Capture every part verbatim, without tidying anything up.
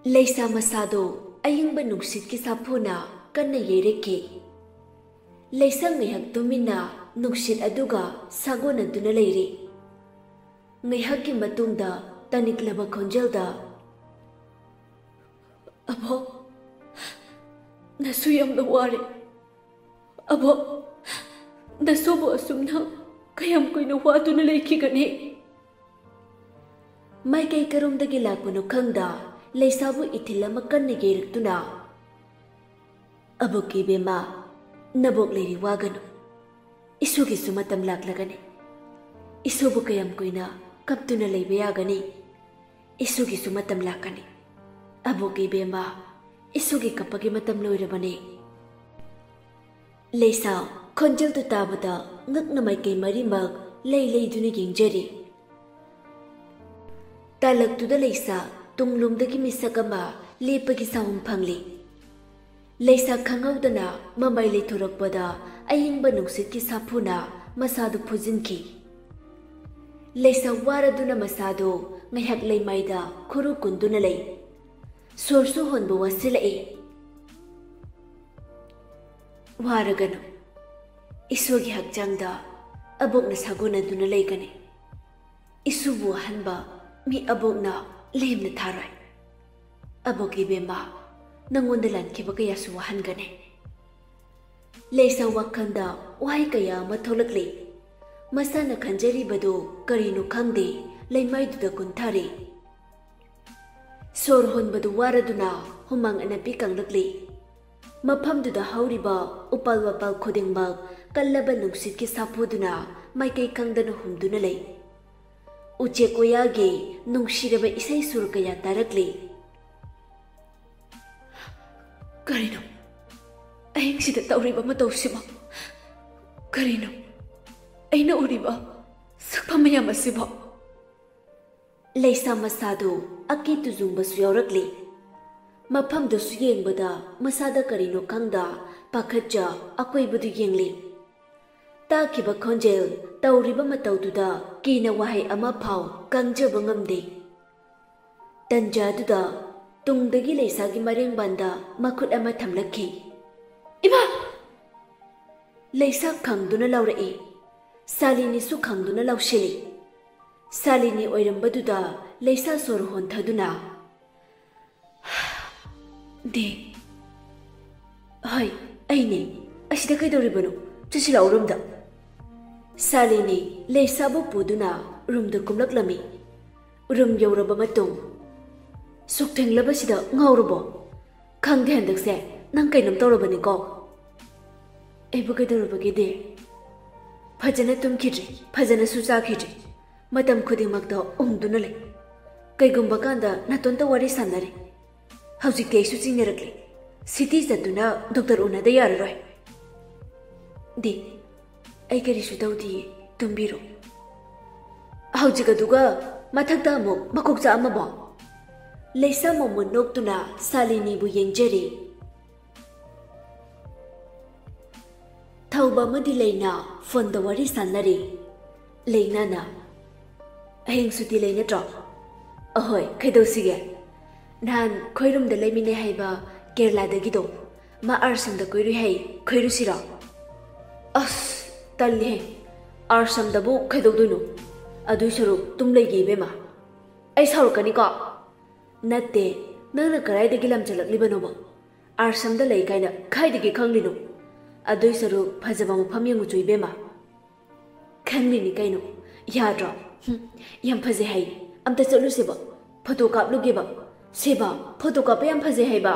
ꯂꯩꯁꯥ ꯃꯁꯥꯗꯨ ꯑꯏꯪꯕ ꯅꯨꯡꯁꯤꯠꯀꯤ ꯁꯥꯐꯨꯅ ꯀꯟꯅ ꯌꯩꯔꯛꯈꯤ꯫ ꯂꯩꯁꯥ ꯉꯥꯏꯍꯥꯛ ꯇꯨꯃꯤꯟꯅ ꯅꯨꯡꯁꯤꯠ ꯑꯗꯨꯒ ꯁꯥꯒꯣꯟꯅꯗꯨꯅ ꯂꯩꯔꯤ꯫ ꯉꯥꯏꯍꯥꯛꯀꯤ ꯃꯇꯨꯡꯗ ꯇꯥꯅꯤꯡꯂꯕ ꯈꯣꯟꯖꯦꯜꯗ, "ꯑꯕꯣꯛ, ꯅꯁꯨ ꯌꯥꯝꯅ ꯋꯥꯔꯦ꯫ ꯑꯕꯣꯛ, ꯅꯁꯨꯕꯨ ꯑꯁꯨꯝꯅ ꯀꯌꯥꯝ ꯀꯨꯏꯅ ꯋꯥꯗꯨꯅ ꯂꯩꯈꯤꯒꯅꯤ?" ꯃꯥꯏꯀꯩ ꯀꯔꯣꯝꯗꯒꯤ ꯂꯥꯛꯄꯅꯣ ꯈꯪꯗ ꯂꯩꯁꯥꯕꯨ ꯏꯊꯤꯜ ꯑꯃ ꯀꯟꯅ ꯌꯩꯔꯛꯇꯨꯅ, "ꯑꯕꯣꯛ ꯏꯕꯦꯝꯃ, ꯅꯕꯣꯛ ꯂꯩꯔꯤ ꯋꯥꯒꯅꯨ꯫ ꯏꯁꯨꯒꯤꯁꯨ ꯃꯇꯝ ꯂꯥꯛꯂꯒꯅꯤ꯫ ꯏꯁꯨꯕꯨ ꯀꯌꯥꯝ ꯀꯨꯏꯅ ꯀꯞꯇꯨꯅ ꯂꯩꯕ ꯌꯥꯒꯅꯤ? ꯏꯁꯨꯒꯤꯁꯨ ꯃꯇꯝ ꯂꯥꯛꯀꯅꯤ꯫ ꯑꯕꯣꯛ ꯏꯕꯦꯝꯃ, ꯏꯁꯨꯒꯤ ꯀꯞꯄꯒꯤ ꯃꯇꯝ ꯂꯣꯏꯔꯕꯅꯤ꯫" ꯂꯩꯁꯥ ꯈꯣꯟꯖꯦꯜꯗꯨ ꯇꯥꯕꯗ ꯉꯛꯅ ꯃꯥꯏꯀꯩ ꯃꯔꯤꯃꯛ ꯂꯩ ꯂꯩꯗꯨꯅ ꯌꯦꯡꯖꯔꯤ꯫ ꯇꯥꯂꯛꯇꯨꯗ ꯂꯩꯁꯥ ꯇꯨꯡꯂꯣꯝꯗꯒꯤ ꯃꯤꯁꯛ ꯑꯃ ꯂꯦꯞꯄꯒꯤ ꯁꯥꯍꯨꯝ ꯐꯪꯂꯤ꯫ ꯂꯩꯁꯥ ꯈꯪꯍꯧꯗꯅ ꯃꯃꯥꯏ ꯂꯩꯊꯣꯔꯛꯄꯗ ꯑꯏꯪꯕ ꯅꯨꯡꯁꯤꯠꯀꯤ ꯁꯥꯐꯨꯅ ꯃꯁꯥꯗꯨ ꯐꯨꯖꯤꯟꯈꯤ꯫ ꯂꯩꯁꯥ ꯋꯥꯔꯗꯨꯅ ꯃꯁꯥꯗꯨ ꯉꯥꯏꯍꯥꯛ ꯂꯩꯃꯥꯏꯗ ꯈꯨꯔꯨ ꯀꯨꯟꯗꯨꯅ ꯂꯩ꯫ ꯁꯣꯔꯁꯨ ꯍꯣꯟꯕ ꯋꯥꯁꯤꯜꯂꯛꯏ꯫ "ꯋꯥꯔꯒꯅꯨ꯫ ꯏꯁꯣꯔꯒꯤ ꯍꯛꯆꯥꯡꯗ ꯑꯕꯣꯛꯅ ꯁꯥꯒꯣꯟꯅꯗꯨꯅ ꯂꯩꯒꯅꯤ꯫ ꯏꯁꯨꯕꯨ ꯋꯥꯍꯟꯕ ꯃꯤ ꯑꯕꯣꯛꯅ ꯂꯦꯝꯅ ꯊꯥꯔꯣꯏ꯫ ꯑꯕꯣꯛ ꯏꯕꯦꯝꯃ, ꯅꯉꯣꯟꯗ ꯂꯥꯟꯈꯤꯕ ꯀꯌꯥꯁꯨ ꯋꯥꯍꯟꯒꯅꯤ꯫" ꯂꯩꯁꯥ ꯋꯥꯈꯜꯗ ꯋꯥꯍꯩ ꯀꯌꯥ ꯑꯃ ꯊꯣꯛꯂꯛꯂꯤ꯫ ꯃꯁꯥꯅ ꯈꯟꯖꯔꯤꯕꯗꯨ ꯀꯔꯤꯅꯣ ꯈꯪꯗꯦ, ꯂꯩꯃꯥꯏꯗꯨꯗ ꯀꯨꯟꯊꯔꯤ꯫ ꯁꯣꯔ ꯍꯣꯟꯕꯗꯨ ꯋꯥꯔꯗꯨꯅ ꯍꯨꯃꯥꯡ ꯑꯅꯞꯄꯤ ꯀꯪꯂꯛꯂꯤ꯫ ꯃꯐꯝꯗꯨꯗ ꯍꯧꯔꯤꯕ ꯎꯄꯥꯜ ꯋꯥꯄꯥꯜ ꯈꯨꯗꯤꯡꯃꯛ ꯀꯜꯂꯕ ꯅꯨꯡꯁꯤꯠꯀꯤ ꯁꯥꯐꯨꯗꯨꯅ ꯃꯥꯏꯀꯩ ꯈꯪꯗꯅ ꯍꯨꯝꯗꯨꯅ ꯂꯩ꯫ ꯎꯆꯦꯛ ꯋꯥꯌꯥꯒꯤ ꯅꯨꯡꯁꯤꯔꯕ ꯏꯁꯩ ꯁꯨꯔ ꯀꯌꯥ ꯇꯥꯔꯛꯂꯤ꯫ "ꯀꯔꯤꯅꯣ ꯑꯍꯤꯡꯁꯤꯗ ꯇꯧꯔꯤꯕ ꯃꯇꯧꯁꯤꯕꯣ? ꯀꯔꯤꯅꯣ ꯑꯩꯅ ꯎꯔꯤꯕ ꯁꯛꯐꯝ ꯃꯌꯥꯝ ꯑꯁꯤꯕꯣ?" ꯂꯩꯁꯥ ꯃꯁꯥꯗꯨ ꯑꯀꯤ ꯇꯨꯖꯨꯡꯕꯁꯨ ꯌꯥꯎꯔꯛꯂꯤ꯫ ꯃꯐꯝꯗꯨꯁꯨ ꯌꯦꯡꯕꯗ ꯃꯁꯥꯗ ꯀꯔꯤꯅꯣ ꯈꯪꯗ ꯄꯥꯈꯠꯆ ꯑꯀꯣꯏꯕꯗꯨ ꯌꯦꯡꯂꯤ꯫ ꯇꯥꯈꯤꯕ ꯈꯣꯟꯖꯦꯜ, ꯇꯧꯔꯤꯕ ꯃꯇꯧꯗꯨꯗ ꯀꯤꯅ ꯋꯥꯍꯩ ꯑꯃ ꯐꯥꯎ ꯀꯪꯖꯕ ꯉꯝꯗꯦ꯫ ꯇꯟꯖꯥꯗꯨꯗ ꯇꯨꯡꯗꯒꯤ ꯂꯩꯁꯥꯒꯤ ꯃꯔꯦꯡꯕꯥꯟꯗ ꯃꯈꯨꯠ ꯑꯃ ꯊꯝꯂꯛꯈꯤ꯫ "ꯏꯃꯥ!" ꯂꯩꯁꯥ ꯈꯪꯗꯨꯅ ꯂꯥꯎꯔꯛꯏ꯫ ꯁꯥꯂꯤꯅꯤꯁꯨ ꯈꯪꯗꯨꯅ ꯂꯥꯎꯁꯤꯜꯂꯤ꯫ ꯁꯥꯂꯤꯅꯤ ꯑꯣꯏꯔꯝꯕꯗꯨꯗ ꯂꯩꯁꯥ ꯁꯣꯔ ꯍꯣꯟꯊꯗꯨꯅ, "ꯗꯦ, ꯍꯣꯏ, ꯑꯩꯅꯦ꯫ ꯑꯁꯤꯗ ꯀꯩꯗꯧꯔꯤꯕꯅꯣ? ꯆꯠꯁꯤ ꯂꯥꯛꯑꯣ ꯔꯨꯝꯗ꯫" ꯁꯥꯂꯤꯅꯤ ꯂꯩꯁꯥꯕꯨ ꯄꯨꯗꯨꯅ ꯔꯨꯝꯗ ꯀꯨꯝꯂꯛꯂꯝꯃꯤ꯫ ꯔꯨꯝ ꯌꯧꯔꯕ ꯃꯇꯨꯡ, "ꯁꯨꯛ ꯊꯦꯡꯂꯕꯁꯤꯗ ꯉꯥꯎꯔꯕꯣ? ꯈꯪꯗꯦ, ꯍꯟꯗꯛꯁꯦ ꯅꯪ ꯀꯩꯅꯣꯝ ꯇꯧꯔꯕꯅꯤꯀꯣ꯫" "ꯑꯩꯕꯨ ꯀꯩꯗꯧꯔꯕꯒꯦ ꯗꯦ? ꯐꯖꯅ ꯇꯨꯝꯈꯤꯗ꯭ꯔꯤ, ꯐꯖꯅꯁꯨ ꯆꯥꯈꯤꯗ꯭ꯔꯤ꯫ ꯃꯇꯝ ꯈꯨꯗꯤꯡꯃꯛꯇ ꯎꯪꯗꯨꯅ ꯂꯩ꯫ ꯀꯩꯒꯨꯝꯕ ꯀꯥꯟꯗ ꯅꯥꯇꯣꯟꯇ ꯋꯥꯔꯤ ꯁꯥꯟꯅꯔꯤ꯫ ꯍꯧꯖꯤꯛꯇꯤ ꯑꯩꯁꯨ ꯆꯤꯡꯅꯔꯛꯂꯦ꯫ ꯁꯤꯇꯤ ꯆꯠꯇꯨꯅ ꯗꯣꯛꯇꯔ ꯎꯅꯗ ꯌꯥꯔꯔꯣꯏ꯫" "ꯗꯤ, ꯑꯩ ꯀꯔꯤꯁꯨ ꯇꯧꯗꯤꯌꯦ, ꯇꯨꯝꯕꯤꯔꯣ꯫" "ꯍꯧꯖꯤꯛ ꯑꯗꯨꯒ ꯃꯊꯛꯇ ꯑꯃꯨꯛ ꯃꯀꯣꯛ ꯆꯥꯛꯑꯝꯃꯕꯣ?" ꯂꯩꯁꯥ ꯃꯣꯃꯣꯟ ꯅꯣꯛꯇꯨꯅ ꯁꯥꯂꯤꯅꯤꯕꯨ ꯌꯦꯡꯖꯔꯤ꯫ ꯊꯧꯕ ꯑꯃꯗꯤ ꯂꯩꯅꯥ ꯐꯣꯟꯗ ꯋꯥꯔꯤ ꯁꯥꯟꯅꯔꯤ꯫ ꯂꯩꯅꯥꯅ, "ꯍꯌꯦꯡ ꯁꯨꯇꯤ ꯂꯩ ꯅꯠꯇ꯭ꯔꯣ?" "ꯑꯍꯣꯏ, ꯀꯩꯗꯧꯁꯤꯒꯦ?" "ꯅꯍꯥꯟ ꯈꯣꯏꯔꯨꯝꯗ ꯂꯩꯃꯤꯟꯅꯩ ꯍꯥꯏꯕ ꯀꯦꯔꯂꯥꯗꯒꯤꯗꯣ, ꯃꯥ ꯑꯥꯔꯁꯝꯗ ꯀꯣꯏꯔꯨꯏ ꯍꯥꯏ, ꯈꯣꯏꯔꯨꯁꯤꯔꯣ?" "ꯑꯁ, ꯇꯜꯂꯤꯍꯦ, ꯑꯥꯔꯁꯝꯗꯕꯨ ꯀꯩꯗꯧꯗꯣꯏꯅꯣ? ꯑꯗꯨꯏ ꯁꯔꯨꯛ ꯇꯨꯝ ꯂꯩꯒꯦ ꯏꯕꯦꯝꯃ꯫ ꯑꯩ ꯁꯥꯎꯔꯛꯀꯅꯤꯀꯣ?" "ꯅꯠꯇꯦ, ꯅꯪꯅ ꯀꯗꯥꯏꯗꯒꯤ ꯂꯝ ꯆꯠꯂꯛꯂꯤꯕꯅꯣꯕ? ꯑꯥꯔꯁꯝꯗ ꯂꯩ ꯀꯥꯏꯅ ꯀꯥꯏꯗꯒꯤ ꯈꯪꯂꯤꯅꯣ? ꯑꯗꯨꯏ ꯁꯔꯨꯛ ꯐꯖꯕ ꯃꯐꯝ ꯌꯦꯡꯉꯨꯆꯣ ꯏꯕꯦꯝꯃ꯫" "ꯈꯪꯂꯤꯅꯤ ꯀꯩꯅꯣ, ꯌꯥꯗ꯭ꯔꯣ? ꯍꯨꯝ, ꯌꯥꯝ ꯐꯖꯩ ꯍꯥꯏ꯫ ꯑꯝꯇ ꯆꯠꯂꯨꯁꯦꯕ, ꯐꯣꯇꯣ ꯀꯥꯞꯂꯨꯒꯦꯕ꯫ ꯁꯦꯕ, ꯐꯣꯇꯣ ꯀꯥꯞꯄ ꯌꯥꯝ ꯐꯖꯩ ꯍꯥꯏꯕ꯫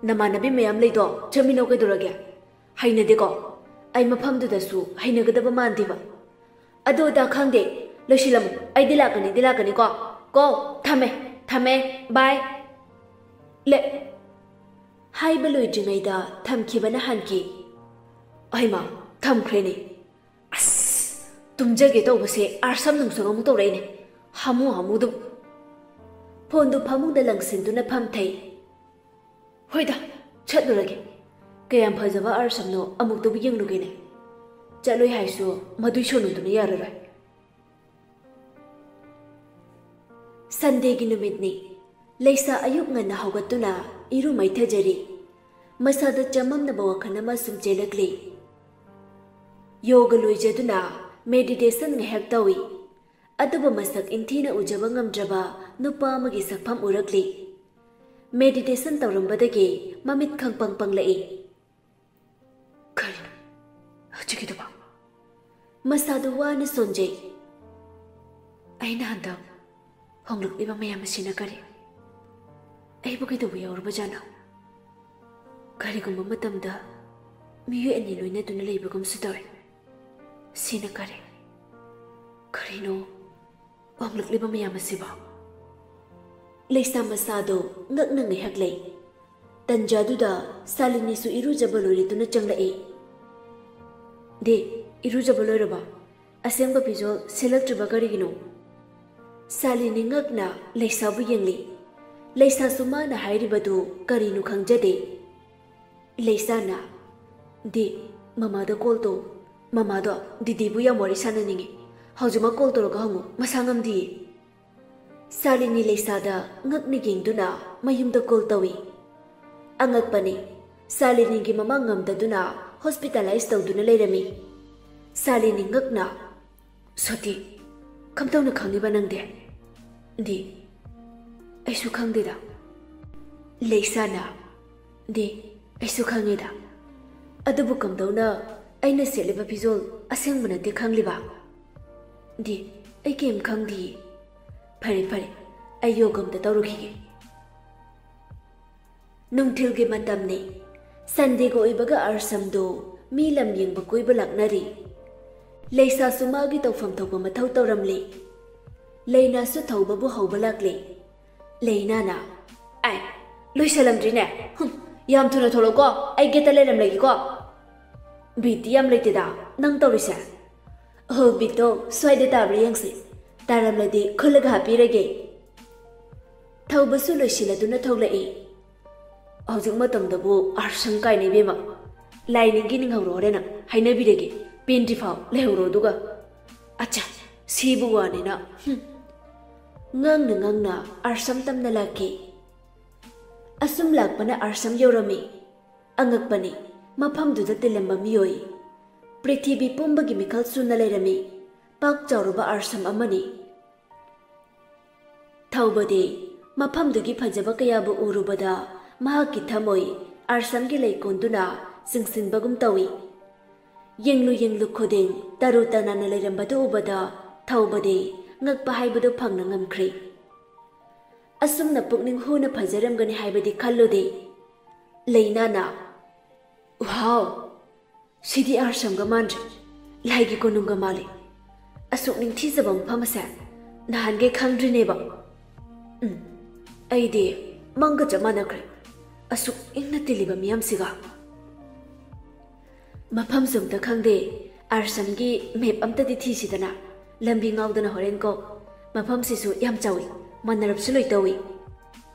ꯅꯃꯥꯟꯅꯕꯤ ꯃꯌꯥꯝ ꯂꯩꯗꯣ, ꯆꯠꯃꯤꯟꯅꯧ ꯀꯩꯗꯧꯔꯒꯦ?" "ꯍꯩꯅꯗꯦꯀꯣ, ꯑꯩ ꯃꯐꯝꯗꯨꯗꯁꯨ ꯍꯩꯅꯒꯗꯕ ꯃꯥꯟꯗꯦꯕ꯫" "ꯑꯗꯨ ꯑꯗꯥ ꯈꯪꯗꯦ, ꯂꯣꯏꯁꯤꯜꯂꯝꯃꯨ, ꯑꯩꯗꯤ ꯂꯥꯛꯀꯅꯤꯗꯤ ꯂꯥꯛꯀꯅꯤꯀꯣ꯫ ꯀꯣ, ꯊꯝꯃꯦ, ꯊꯝꯃꯦ, ꯕꯥꯏ꯫ ꯂꯦ꯫" ꯍꯥꯏꯕ ꯂꯣꯏꯗ꯭ꯔꯤꯉꯩꯗ ꯊꯝꯈꯤꯕꯅ ꯍꯥꯟꯈꯤ꯫ "ꯑꯩꯃ, ꯊꯝꯈ꯭ꯔꯦꯅꯦ꯫ ꯑꯁ, ꯇꯨꯝꯖꯒꯦ ꯇꯧꯕꯁꯦ ꯑꯥꯔꯁꯝ ꯅꯨꯡꯁꯝ ꯑꯃꯨꯛ ꯇꯧꯔꯛꯏꯅꯦ꯫ ꯍꯥꯃꯨ ꯍꯥꯃꯨꯗꯨꯝ꯫" ꯐꯣꯟꯗꯨ ꯐꯃꯨꯡꯗ ꯂꯪꯁꯤꯟꯗꯨꯅ ꯐꯝꯊꯩ꯫ "ꯍꯣꯏꯗ, ꯆꯠꯂꯨꯔꯒꯦ꯫ ꯀꯌꯥꯝ ꯐꯖꯕ ꯑꯥꯔꯁꯝꯅꯣ ꯑꯃꯨꯛꯇꯕꯨ ꯌꯦꯡꯂꯨꯒꯦꯅꯦ꯫ ꯆꯠꯂꯣꯏ ꯍꯥꯏꯁꯨ ꯃꯗꯨꯏ ꯁꯣꯅꯨꯗꯨꯅ ꯌꯥꯔꯔꯣꯏ꯫" ꯁꯟꯗꯦꯒꯤ ꯅꯨꯃꯤꯠꯅꯤ꯫ ꯂꯩꯁꯥ ꯑꯌꯨꯛ ꯉꯟꯅ ꯍꯧꯒꯠꯇꯨꯅ ꯏꯔꯨ ꯃꯥꯏꯊꯖꯔꯤ꯫ ꯃꯁꯥꯗ ꯆꯃꯝꯅꯕ ꯋꯥꯈꯜ ꯑꯃ ꯁꯨꯝ ꯆꯦꯜꯂꯛꯂꯤ꯫ ꯌꯣꯒ ꯂꯣꯏꯖꯗꯨꯅ ꯃꯦꯗꯤꯇꯦꯁꯟ ꯉꯥꯏꯍꯥꯛ ꯇꯧꯏ꯫ ꯑꯗꯨꯕꯨ ꯃꯁꯛ ꯏꯟꯊꯤꯅ ꯎꯖꯕ ꯉꯝꯗ꯭ꯔꯕ ꯅꯨꯄꯥ ꯑꯃꯒꯤ ꯁꯛꯐꯝ ꯎꯔꯛꯂꯤ꯫ ꯃꯦꯗꯤꯇꯦꯁꯟ ꯇꯧꯔꯝꯕꯗꯒꯤ ꯃꯃꯤꯠ ꯈꯪꯄꯪ ꯄꯪꯂꯛꯏ꯫ ꯀꯔꯤꯅꯣ ꯍꯧꯖꯤꯛꯀꯤꯗꯨꯕꯣ? ꯃꯁꯥꯗꯨ ꯋꯥꯅ ꯁꯣꯟꯖꯩ꯫ ꯑꯩꯅ ꯍꯟꯗꯛ ꯍꯣꯡꯂꯛꯂꯤꯕ ꯃꯌꯥꯝ ꯑꯁꯤꯅ ꯀꯔꯤ? ꯑꯩꯕꯨ ꯀꯩꯗꯧꯕ ꯌꯥꯎꯔꯕꯖꯥꯠꯅꯣ? ꯀꯔꯤꯒꯨꯝꯕ ꯃꯇꯝꯗ ꯃꯤꯑꯣꯏ ꯑꯅꯤ ꯂꯣꯏꯅꯗꯨꯅ ꯂꯩꯕꯒꯨꯝꯁꯨ ꯇꯧꯏ꯫ ꯁꯤꯅ ꯀꯔꯤ? ꯀꯔꯤꯅꯣ ꯍꯣꯡꯂꯛꯂꯤꯕ ꯃꯌꯥꯝ ꯑꯁꯤꯕꯣ? ꯂꯩꯁꯥ ꯃꯁꯥꯗꯣ ꯉꯛꯅ ꯉꯥꯏꯍꯥꯛ ꯂꯩ꯫ ꯇꯟꯖꯥꯗꯨꯗ ꯁꯥꯂꯤꯅꯤꯁꯨ ꯏꯔꯨꯖꯕ ꯂꯣꯏꯔꯗꯨꯅ ꯆꯪꯂꯛꯏ꯫ "ꯗꯤ, ꯏꯔꯨꯖꯕ ꯂꯣꯏꯔꯕ? ꯑꯁꯦꯡꯕ ꯐꯤꯖꯣꯜ ꯁꯦꯠꯂꯛꯇ꯭ꯔꯤꯕ ꯀꯔꯤꯒꯤꯅꯣ?" ꯁꯥꯂꯤꯅꯤ ꯉꯛꯅ ꯂꯩꯁꯥꯕꯨ ꯌꯦꯡꯂꯤ꯫ ꯂꯩꯁꯥꯁꯨ ꯃꯥꯅ ꯍꯥꯏꯔꯤꯕꯗꯨ ꯀꯔꯤꯅꯣ ꯈꯪꯖꯗꯦ꯫ ꯂꯩꯁꯥꯅ, "ꯗꯤ, ꯃꯃꯥꯗ ꯀꯣꯜ ꯇꯧ꯫ ꯃꯃꯥꯗꯣ ꯗꯤꯗꯤꯕꯨ ꯌꯥꯝ ꯋꯥꯔꯤ ꯁꯥꯟꯅꯅꯤꯡꯉꯤ꯫ ꯍꯧꯖꯤꯛꯃꯛ ꯀꯣꯜ ꯇꯧꯔꯒ ꯍꯪꯉꯨ, ꯃꯁꯥ ꯉꯝꯗꯤꯌꯦ꯫" ꯁꯥꯂꯤꯅꯤ ꯂꯩꯁꯥꯗ ꯉꯛꯅ ꯌꯦꯡꯗꯨꯅ ꯃꯌꯨꯝꯗ ꯀꯣꯜ ꯇꯧꯏ꯫ ꯑꯉꯛꯄꯅꯤ, ꯁꯥꯂꯤꯅꯤꯒꯤ ꯃꯃꯥ ꯉꯝꯗꯗꯨꯅ ꯍꯣꯁꯄꯤꯇꯥꯂꯥꯏꯁ ꯇꯧꯗꯨꯅ ꯂꯩꯔꯝꯃꯤ꯫ ꯁꯥꯂꯤꯅꯤ ꯉꯛꯅ, "ꯁꯣꯇꯤ, ꯀꯝꯗꯧꯅ ꯈꯪꯉꯤꯕ ꯅꯪꯗꯤ?" "ꯗꯤ, ꯑꯩꯁꯨ ꯈꯪꯗꯦꯗ꯫" ꯂꯩꯁꯥꯅ, "ꯗꯤ, ꯑꯩꯁꯨ ꯈꯪꯉꯦꯗ꯫ ꯑꯗꯨꯕꯨ ꯀꯝꯗꯧꯅ ꯑꯩꯅ ꯁꯦꯠꯂꯤꯕ ꯐꯤꯖꯣꯜ ꯑꯁꯦꯡꯕ ꯅꯠꯇꯦ ꯈꯪꯂꯤꯕ?" "ꯗꯤ, ꯑꯩ ꯀꯩꯝ ꯈꯪꯗꯤꯌꯦ꯫" "ꯐꯔꯦ, ꯐꯔꯦ, ꯑꯩ ꯌꯣꯒ ꯑꯝꯇ ꯇꯧꯔꯨꯈꯤꯒꯦ꯫" ꯅꯨꯡꯊꯤꯜꯒꯤ ꯃꯇꯝꯅꯤ꯫ ꯁꯟꯗꯦꯒ ꯑꯣꯏꯕꯒ ꯑꯥꯔꯁꯝꯗꯣ ꯃꯤ ꯂꯝ ꯌꯦꯡꯕ ꯀꯣꯏꯕ ꯂꯥꯛꯅꯔꯤ꯫ ꯂꯩꯁꯥꯁꯨ ꯃꯥꯒꯤ ꯇꯧꯐꯝ ꯊꯣꯛꯄ ꯃꯊꯧ ꯇꯧꯔꯝꯂꯤ꯫ ꯂꯩꯅꯥꯁꯨ ꯊꯧꯕꯕꯨ ꯍꯧꯕ ꯂꯥꯛꯂꯤ꯫ ꯂꯩꯅꯥꯅ, "ꯑꯥꯏ, ꯂꯣꯏꯁꯜꯂꯝꯗ꯭ꯔꯤꯅꯦ꯫ ꯍꯨꯝ, ꯌꯥꯝ ꯊꯨꯅ ꯊꯣꯛꯂꯛꯑꯣꯀꯣ, ꯑꯩ ꯒꯦꯠꯇ ꯂꯩꯔꯝꯂꯒꯦꯀꯣ꯫" "ꯕꯤꯠꯇꯤ ꯌꯥꯝ ꯂꯩꯇꯦꯗ ꯅꯪ ꯇꯧꯔꯤꯁꯦ꯫" "ꯑꯣ, ꯕꯤꯠꯇꯣ ꯁ꯭ꯋꯥꯏꯗ ꯇꯥꯕ꯭ꯔꯥ ꯌꯦꯡꯁꯤ꯫ ꯇꯥꯔꯝꯂꯗꯤ ꯈꯨꯜꯂꯒ ꯍꯥꯞꯄꯤꯔꯒꯦ꯫" ꯊꯧꯕꯁꯨ ꯂꯣꯏꯁꯤꯜꯂꯗꯨꯅ ꯊꯣꯛꯂꯛꯏ꯫ "ꯍꯧꯖꯤꯛ ꯃꯇꯝꯗꯕꯨ ꯑꯥꯔꯁꯟ ꯀꯥꯏꯅ ꯏꯕꯦꯝꯃ꯫ ꯂꯥꯏ ꯅꯤꯡꯒꯦ ꯅꯤꯡꯍꯧꯔꯣ, ꯍꯣꯔꯦꯟ ꯍꯥꯏꯅꯕꯤꯔꯒꯦ꯫ ꯄꯦꯟꯗ꯭ꯔꯤ ꯐꯥꯎ ꯂꯩꯍꯧꯔꯣ ꯑꯗꯨꯒ꯫ ꯑꯠꯆꯥ, ꯁꯤꯕꯨ ꯋꯥꯅꯤꯅ꯫ ꯍꯨꯝ꯫" ꯉꯥꯡꯅ ꯉꯥꯡꯅ ꯑꯥꯁ꯭ꯔꯝ ꯇꯝꯅ ꯂꯥꯛꯈꯤ꯫ ꯑꯁꯨꯝ ꯂꯥꯛꯄꯅ ꯑꯥꯁ꯭ꯔꯝ ꯌꯧꯔꯝꯃꯤ꯫ ꯑꯉꯛꯄꯅꯤ, ꯃꯐꯝꯗꯨꯗ ꯇꯤꯜꯂꯝꯕ ꯃꯤꯑꯣꯏ ꯄ꯭ꯔꯤꯊꯤꯕꯤ ꯄꯨꯝꯕꯒꯤ ꯃꯤꯈꯜ ꯁꯨꯅ ꯂꯩꯔꯝꯃꯤ꯫ ꯄꯥꯛ ꯆꯥꯎꯔꯕ ꯑꯥꯁ꯭ꯔꯝ ꯑꯃꯅꯤ꯫ ꯊꯧꯕꯗꯤ ꯃꯐꯝꯗꯨꯒꯤ ꯐꯖꯕ ꯀꯌꯥꯕꯨ ꯎꯔꯨꯕꯗ ꯃꯍꯥꯛꯀꯤ ꯊꯃꯣꯏ ꯑꯥꯁ꯭ꯔꯝꯒꯤ ꯂꯩꯀꯣꯜꯗꯨꯅ ꯆꯤꯡꯁꯤꯟꯕꯒꯨꯝ ꯇꯧꯏ꯫ ꯌꯦꯡꯂꯨ ꯌꯦꯡꯂꯨ ꯈꯨꯗꯤꯡ ꯇꯔꯨ ꯇꯅꯥꯟꯅ ꯂꯩꯔꯝꯕꯗꯨ ꯎꯕꯗ ꯊꯧꯕꯗꯤ ꯉꯛꯄ ꯍꯥꯏꯕꯗꯨ ꯐꯪꯅ ꯉꯝꯈ꯭ꯔꯦ꯫ ꯑꯁꯨꯝꯅ ꯄꯨꯛꯅꯤꯡ ꯍꯨꯅ ꯐꯖꯔꯝꯒꯅꯤ ꯍꯥꯏꯕꯗꯤ ꯈꯜꯂꯨꯗꯦ꯫ ꯂꯩꯅꯥꯅ, "ꯋꯥꯎ! ꯁꯤꯗꯤ ꯑꯥꯁ꯭ꯔꯝꯒ ꯃꯥꯟꯗ꯭ꯔꯦ꯫ ꯂꯥꯏꯒꯤ ꯀꯣꯅꯨꯡꯒ ꯃꯥꯜꯂꯤ꯫ ꯑꯁꯨꯛ ꯅꯤꯡꯊꯤꯖꯕ ꯃꯐꯝ ꯑꯁꯦ ꯅꯍꯥꯟꯒꯩ ꯈꯪꯗ꯭ꯔꯤꯅꯦꯕ꯫ ꯎꯝ, ꯑꯩꯗꯤ ꯃꯪꯒ ꯆꯞ ꯃꯥꯟꯅꯈ꯭ꯔꯦ꯫ ꯑꯁꯨꯛ ꯏꯪꯅ ꯇꯤꯜꯂꯤꯕ ꯃꯤꯌꯥꯝꯁꯤꯒ꯫" "ꯃꯐꯝꯁꯨ ꯑꯝꯇ ꯈꯪꯗꯦ꯫ ꯑꯥꯁ꯭ꯔꯝꯒꯤ ꯃꯦꯞ ꯑꯝꯇꯗꯤ ꯊꯤꯁꯤꯗꯅ꯫ ꯂꯝꯕꯤ ꯉꯥꯎꯗꯅ ꯍꯣꯔꯦꯟ ꯀꯣ꯫ ꯃꯐꯝꯁꯤꯁꯨ ꯌꯥꯝ ꯆꯥꯎꯏ, ꯃꯥꯟꯅꯔꯞꯁꯨ ꯂꯣꯏ ꯇꯧꯏ꯫"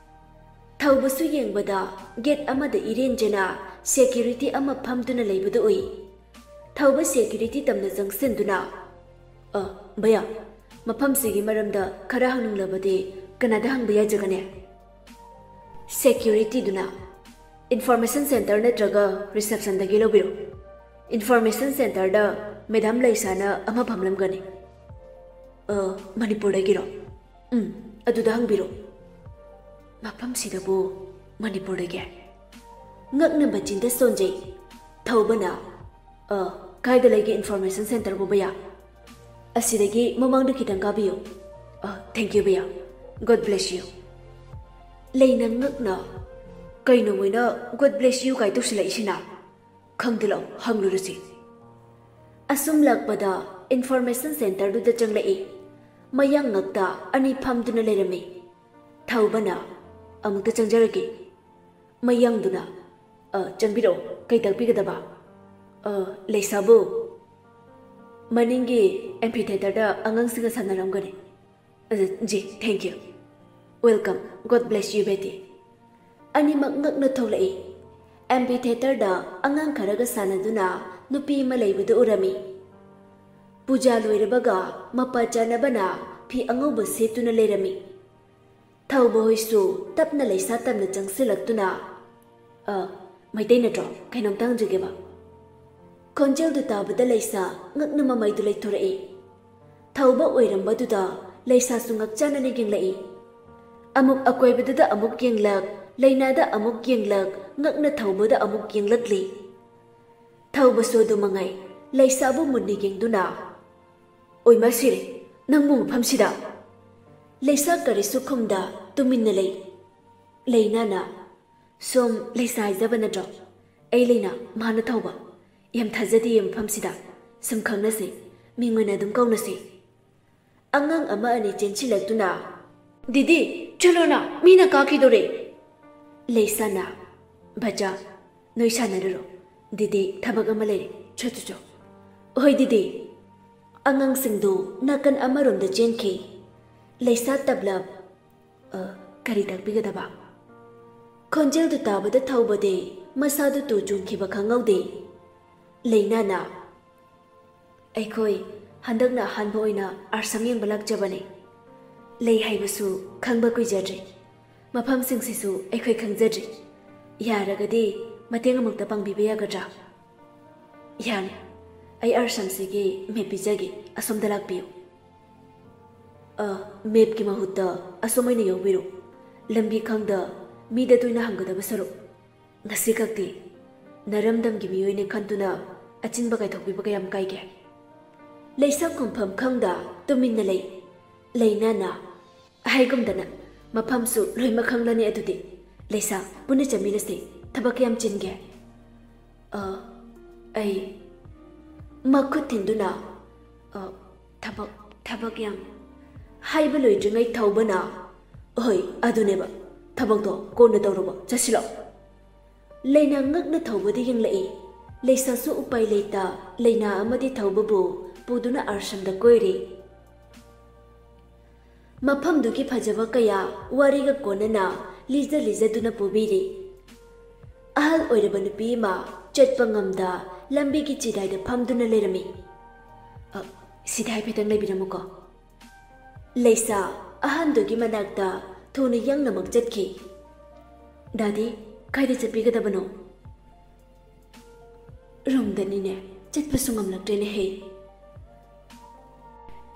ꯊꯧꯕꯁꯨ ꯌꯦꯡꯕꯗ ꯒꯦꯠ ꯑꯃꯗ ꯏꯔꯦꯟꯖꯅ ꯁꯦꯀ꯭ꯌꯨꯔꯤꯇꯤ ꯑꯃ ꯐꯝꯗꯨꯅ ꯂꯩꯕꯗꯨ ꯎꯏ꯫ ꯊꯧꯕ ꯁꯦꯀ꯭ꯌꯨꯔꯤꯇꯤ ꯇꯝꯅ ꯆꯪꯁꯤꯟꯗꯨꯅ, "ꯑ, ꯚꯌꯥ, ꯃꯐꯝꯁꯤꯒꯤ ꯃꯔꯝꯗ ꯈꯔ ꯍꯪꯅꯤꯡꯂꯕꯗꯤ ꯀꯅꯥꯗ ꯍꯪꯕ ꯌꯥꯖꯒꯅꯤ?" ꯁꯦꯀ꯭ꯌꯨꯔꯤꯇꯤꯗꯨꯅ, "ꯏꯟꯐꯣꯔꯃꯦꯁꯟ ꯁꯦꯟꯇꯔ ꯅꯠꯇ꯭ꯔꯒ ꯔꯤꯁꯦꯞꯁꯟꯗꯒꯤ ꯂꯧꯕꯤꯔꯣ꯫ ꯏꯟꯐꯣꯔꯃꯦꯁꯟ ꯁꯦꯟꯇꯔꯗ ꯃꯦꯗꯥꯝ ꯂꯩꯁꯥꯅ ꯑꯃ ꯐꯝꯂꯝꯒꯅꯤ꯫" "ꯑ, ꯃꯅꯤꯄꯨꯔꯗꯒꯤꯔꯣ?" "ꯎꯝ, ꯑꯗꯨꯗ ꯍꯪꯕꯤꯔꯣ꯫" "ꯃꯐꯝꯁꯤꯗꯕꯨ ꯃꯅꯤꯄꯨꯔꯗꯒꯤ?" ꯉꯛꯅ ꯃꯆꯤꯟꯗ ꯁꯣꯟꯖꯩ꯫ ꯊꯧꯕꯅ, "ꯑ, ꯀꯥꯏꯗ ꯂꯩꯒꯦ ꯏꯟꯐꯣꯔꯃꯦꯁꯟ ꯁꯦꯟꯇꯔꯕꯨ, ꯚꯌꯥ?" "ꯑꯁꯤꯗꯒꯤ ꯃꯃꯥꯡꯗ ꯈꯤꯇꯪ ꯀꯥꯕꯤꯌꯨ꯫" "ꯑ, thank you, Vaya. God bless you꯫" ꯂꯩꯅ ꯉꯛꯅ, "ꯀꯩꯅꯣ ꯃꯣꯏꯅ God bless you ꯀꯥꯏ ꯇꯧꯁꯤꯜꯂꯛꯏꯁꯤꯅ? ꯈꯪꯗꯦ, ꯂꯥꯛꯑꯣ, ꯍꯪꯂꯨꯔꯁꯤ꯫" ꯑꯁꯨꯝ ꯂꯥꯛꯄꯗ ꯏꯟꯐꯣꯔꯃꯦꯁꯟ ꯁꯦꯟꯇꯔꯗꯨꯗ ꯆꯪꯂꯛꯏ꯫ ꯃꯌꯥꯡ ꯉꯛꯇ ꯑꯅꯤ ꯐꯝꯗꯨꯅ ꯂꯩꯔꯝꯃꯤ꯫ ꯊꯧꯕꯅ, "ꯑꯃꯨꯛꯇ ꯆꯪꯖꯔꯒꯦ꯫" ꯃꯌꯥꯡꯗꯨꯅ, "ꯑ, ꯆꯪꯕꯤꯔꯛꯑꯣ, ꯀꯩ ꯇꯥꯛꯄꯤꯒꯗꯕ?" "ꯑ, ꯂꯩꯁꯥꯕꯨ, ꯃꯅꯤꯡꯒꯤ ꯑꯦꯝꯐꯤꯊꯦꯇꯔꯗ ꯑꯉꯥꯡꯁꯤꯡꯒ ꯁꯥꯟꯅꯔꯝꯒꯅꯤ꯫" "ꯑ, G, thank you꯫ Welcome, God bless you, ꯕꯦꯇꯤ꯫" ꯑꯅꯤꯃꯛ ꯉꯛꯅ ꯊꯣꯛꯂꯛꯏ꯫ ꯑꯦꯝꯐꯤꯊꯦꯇꯔꯗ ꯑꯉꯥꯡ ꯈꯔꯒ ꯁꯥꯟꯅꯗꯨꯅ ꯅꯨꯄꯤ ꯑꯃ ꯂꯩꯕꯗꯨ ꯎꯔꯝꯃꯤ꯫ ꯄꯨꯖꯥ ꯂꯣꯏꯔꯕꯒ ꯃꯄꯥ ꯆꯥꯅꯕꯅ ꯐꯤ ꯑꯉꯧꯕ ꯁꯦꯠꯇꯨꯅ ꯂꯩꯔꯝꯃꯤ꯫ ꯊꯧꯕ ꯍꯣꯏꯁꯨ ꯇꯞꯅ ꯂꯩꯁꯥ ꯇꯞꯅ ꯆꯪꯁꯤꯜꯂꯛꯇꯨꯅ, "ꯑ, ꯃꯩꯇꯩ ꯅꯠꯇ꯭ꯔꯣ? ꯀꯩꯅꯣꯝꯇ ꯍꯪꯖꯒꯦꯕ꯫" ꯈꯣꯟꯖꯦꯜꯗꯨ ꯇꯥꯕꯗ ꯂꯩꯁꯥ ꯉꯛꯅ ꯃꯃꯩꯗꯨ ꯂꯩꯊꯣꯔꯛꯏ꯫ ꯊꯧꯕ ꯑꯣꯏꯔꯝꯕꯗꯨꯗ ꯂꯩꯁꯥꯁꯨ ꯉꯛꯆꯥꯟꯅꯅ ꯌꯦꯡꯂꯛꯏ꯫ ꯑꯃꯨꯛ ꯑꯀꯣꯏꯕꯗꯨꯗ ꯑꯃꯨꯛ ꯌꯦꯡꯂꯛ, ꯂꯩꯅꯥꯗ ꯑꯃꯨꯛ ꯌꯦꯡꯂꯛ, ꯉꯛꯅ ꯊꯧꯕꯗ ꯑꯃꯨꯛ ꯌꯦꯡꯂꯛꯂꯤ꯫ ꯊꯧꯕꯁꯨ ꯑꯗꯨ ꯃꯉꯥꯏ, ꯂꯩꯁꯥꯕꯨ ꯃꯨꯟꯅ ꯌꯦꯡꯗꯨꯅ, "ꯑꯣꯏꯃꯥ ꯁꯤꯔꯦ, ꯅꯪꯕꯨ ꯃꯐꯝꯁꯤꯗ?" ꯂꯩꯁꯥ ꯀꯔꯤꯁꯨ ꯈꯨꯝꯗ ꯇꯨꯃꯤꯟꯅ ꯂꯩ꯫ ꯂꯩꯅꯥꯅ, "ꯁꯣꯝ ꯂꯩꯁꯥ ꯍꯥꯏꯖꯕ ꯅꯠꯇ꯭ꯔꯣ? ꯑꯩ ꯂꯩꯅꯥ, ꯃꯥꯅ ꯊꯧꯕ꯫ ꯌꯥꯝ ꯊꯥꯖꯗꯤꯌꯦ ꯃꯐꯝꯁꯤꯗ꯫ ꯁꯨꯝ ꯈꯪꯅꯁꯦ, ꯃꯤꯡ ꯑꯣꯏꯅ ꯑꯗꯨꯝ ꯀꯧꯅꯁꯦ꯫" ꯑꯉꯥꯡ ꯑꯃ ꯑꯅꯤ ꯆꯦꯟꯁꯤꯜꯂꯛꯇꯨꯅ, "ꯗꯤꯗꯤ, ꯆꯠꯂꯣꯅ, ꯃꯤꯅ ꯀꯥꯈꯤꯗꯣꯔꯦ꯫" ꯂꯩꯁꯥꯅ, "ꯕꯆꯥ, ꯅꯣꯏ ꯁꯥꯟꯅꯔꯨꯔꯣ, ꯗꯤꯗꯤ ꯊꯕꯛ ꯑꯃ ꯂꯩꯔꯦ, ꯆꯠ ꯆꯠ ꯆꯣ꯫" "ꯍꯣꯏ ꯗꯤꯗꯤ꯫" ꯑꯉꯥꯡꯁꯤꯡꯗꯨ ꯅꯥꯀꯟ ꯑꯃꯔꯣꯝꯗ ꯆꯦꯟꯈꯤ꯫ ꯂꯩꯁꯥ ꯇꯞꯂꯞ, "ꯑ, ꯀꯔꯤ ꯇꯥꯛꯄꯤꯒꯗꯕ?" ꯈꯣꯟꯖꯦꯜꯗꯨ ꯇꯥꯕꯗ ꯊꯧꯕꯗꯤ ꯃꯁꯥꯗꯨ ꯇꯨ ꯆꯨꯡꯈꯤꯕ ꯈꯪꯍꯧꯗꯦ꯫ ꯂꯩꯅꯥꯅ, "ꯑꯩꯈꯣꯏ ꯍꯟꯗꯛꯅ ꯑꯍꯥꯟꯕ ꯑꯣꯏꯅ ꯑꯥꯔꯁꯝ ꯌꯦꯡꯕ ꯂꯥꯛꯆꯕꯅꯤ꯫ ꯂꯩ ꯍꯥꯏꯕꯁꯨ ꯈꯪꯕ ꯀꯨꯏꯖꯗ꯭ꯔꯤ꯫ ꯃꯐꯝꯁꯤꯡꯁꯤꯁꯨ ꯑꯩꯈꯣꯏ ꯈꯪꯖꯗ꯭ꯔꯤ꯫ ꯌꯥꯔꯒꯗꯤ ꯃꯇꯦꯡ ꯑꯃꯨꯛꯇ ꯄꯥꯡꯕꯤꯕ ꯌꯥꯒꯗ꯭ꯔꯥ?" "ꯌꯥꯅꯤ꯫ ꯑꯩ ꯑꯥꯔꯁꯝꯁꯤꯒꯤ ꯃꯦꯞ ꯄꯤꯖꯒꯦ, ꯑꯁꯣꯝꯗ ꯂꯥꯛꯄꯤꯌꯨ꯫" "ꯑ, ꯃꯦꯞꯀꯤ ꯃꯍꯨꯠꯇ ꯑꯁꯣꯝ ꯑꯣꯏꯅ ꯌꯧꯕꯤꯔꯣ꯫ ꯂꯝꯕꯤ ꯈꯪꯗ ꯃꯤꯗ ꯇꯣꯏꯅ ꯍꯪꯒꯗꯕ ꯁꯔꯨꯛ, ꯉꯁꯤ ꯈꯛꯇꯤ ꯅꯔꯝꯗꯝꯒꯤ ꯃꯤꯑꯣꯏꯅꯤ ꯈꯟꯗꯨꯅ ꯑꯆꯤꯟꯕ ꯀꯥꯏꯊꯣꯛꯄꯤꯕ ꯀꯌꯥꯝ ꯀꯥꯏꯒꯦ?" ꯂꯩꯁꯥ ꯈꯨꯝꯐꯝ ꯈꯪꯗ ꯇꯨꯃꯤꯟꯅ ꯂꯩ꯫ ꯂꯩꯅꯥꯅ, "ꯍꯥꯏꯒꯨꯝꯗꯅ, ꯃꯐꯝꯁꯨ ꯂꯣꯏꯃꯛ ꯈꯪꯂꯅꯤ ꯑꯗꯨꯗꯤ꯫ ꯂꯩꯁꯥ, ꯄꯨꯟꯅ ꯆꯠꯃꯤꯟꯅꯁꯤ꯫ ꯊꯕꯛ ꯀꯌꯥꯝ ꯆꯤꯟꯒꯦ?" "ꯑ, ꯑꯩ," ꯃꯈꯨꯠ ꯊꯤꯟꯗꯨꯅ, "ꯑ, ꯊꯕꯛ, ꯊꯕꯛ ꯌꯥꯝ," ꯍꯥꯏꯕ ꯂꯣꯏꯗ꯭ꯔꯤꯉꯩ ꯊꯧꯕꯅ, "ꯍꯣꯏ, ꯑꯗꯨꯅꯦꯕ꯫ ꯊꯕꯛꯇꯣ ꯀꯣꯟꯅ ꯇꯧꯔꯕ, ꯆꯠꯁꯤꯜꯂꯣ꯫" ꯂꯩꯅꯥ ꯉꯛꯅ ꯊꯧꯕꯗ ꯌꯦꯡꯂꯛꯏ꯫ ꯂꯩꯁꯥꯁꯨ ꯎꯄꯥꯏ ꯂꯩꯇ ꯂꯩꯅꯥ ꯑꯃꯗꯤ ꯊꯧꯕꯕꯨ ꯄꯨꯗꯨꯅ ꯑꯥꯔꯁꯝꯗ ꯀꯣꯏꯔꯤ꯫ ꯃꯐꯝꯗꯨꯒꯤ ꯐꯖꯕ ꯀꯌꯥ ꯋꯥꯔꯤꯒ ꯀꯣꯟꯅꯅ ꯂꯤꯖ ꯂꯤꯖꯗꯨꯅ ꯄꯨꯕꯤꯔꯤ꯫ ꯑꯍꯜ ꯑꯣꯏꯔꯕ ꯅꯨꯄꯤ ꯑꯃ ꯆꯠꯄ ꯉꯝꯗ ꯂꯝꯕꯤꯒꯤ ꯆꯤꯗꯥꯏꯗ ꯐꯝꯗꯨꯅ ꯂꯩꯔꯝꯃꯤ꯫ "ꯑ, ꯁꯤꯗ ꯍꯥꯏꯐꯦꯠꯇꯪ ꯂꯩꯕꯤꯔꯝꯃꯨꯀꯣ꯫" ꯂꯩꯁꯥ ꯑꯍꯟꯗꯨꯒꯤ ꯃꯅꯥꯛꯇ ꯊꯨꯅ ꯌꯥꯡꯅꯃꯛ ꯆꯠꯈꯤ꯫ "ꯗꯥꯗꯤ, ꯀꯥꯏꯗ ꯆꯠꯄꯤꯒꯗꯕꯅꯣ?" "ꯔꯨꯝꯗꯅꯤꯅꯦ, ꯆꯠꯄꯁꯨ ꯉꯝꯂꯛꯇ꯭ꯔꯦꯅꯦ ꯍꯦ꯫"